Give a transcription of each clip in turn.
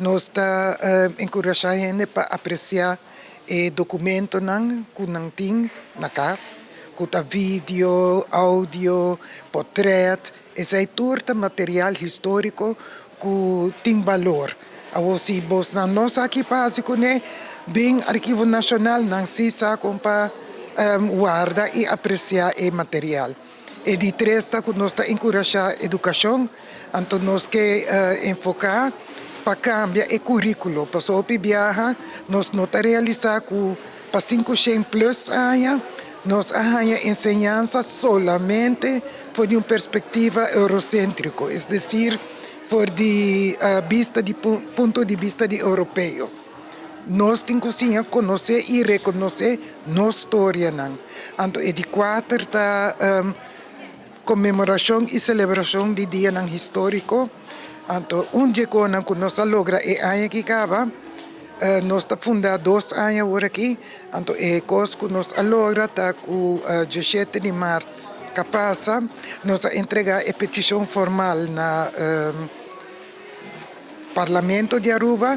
Nos ta enkurashá hende pa apresiá e dokumentonan ku nan tin na kas, ku ta video, audio, portrèt, esei tur ta material históriko ku tin balor. Awor si bosnan no sa ki pa hasi kuné, bin Archivo Nashonal, nan sí sa kon pa warda i apresiá e material. E di tres ta ku nos ta enkurashá edukashon, anto nos ke enfoká pa kambia e kuríkulo, pasobra hopi biaha nos no ta realisá ku pa 500 plus aña nos a haña enseñansa solamente for di un perspektiva euroséntriko, es desir, for di bista di punto di bista di europeo. Nos tin ku siña konosé i rekonosé nos storianan. Anto e di kuater ta konmemorashon i selebrashon di dianan históriko. Anto un dje konan ku nos a logra e aña aki kaba, nos ta fundá 2 aña awor aki, anto e kos ku nos a logra ta ku 17 di mart ku a pasa, nos a entregá e petishon formal na Parlamento di Aruba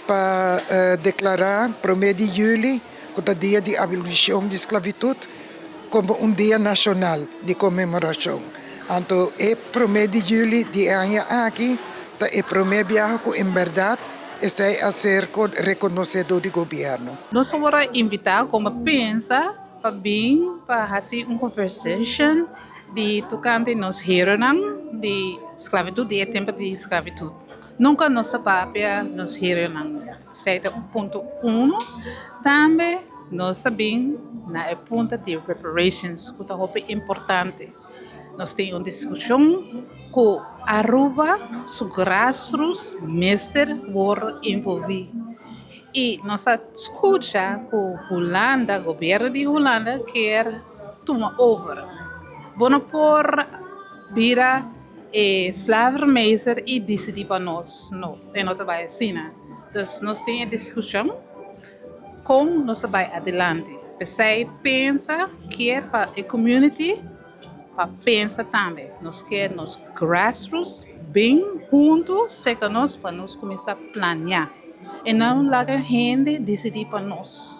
pa deklará 1 di yüli, ku ta dia di abolishon di sklabitut, komo un dia nashonal di konmemorashon. Anto e 1 di yüli di aña aki ta e promé biaha ku en berdat esei a ser rekonosé dor di gobièrnu. Nos a wòrdu invitá komo Pensa pa bin pa hasi un conversation di tokante nos heronan di sklabitut, di tempu di sklabitut. Nunka nos a papia nos heronan. Esei ta punto 1. Tambe nos a bin na e punto di reparations, ku ta hopi importante. Nos tin un diskushon ku Aruba su grassroots mester wòrdu envolví. I nos a skucha ku Hulanda, gobièrnu di Hulanda ke tuma over. Bo no por bira slavenmeester i disidí pa nos. No, e no ta bai asina. Dus nos tin e diskushon kon nos ta bai adelante. P'esei Pensa ke pa e community pa pensa tambe. Nos ke nos grassroots bin huntu, serka nos pa nos kuminsá plania. I no laga hende disidí pa nos.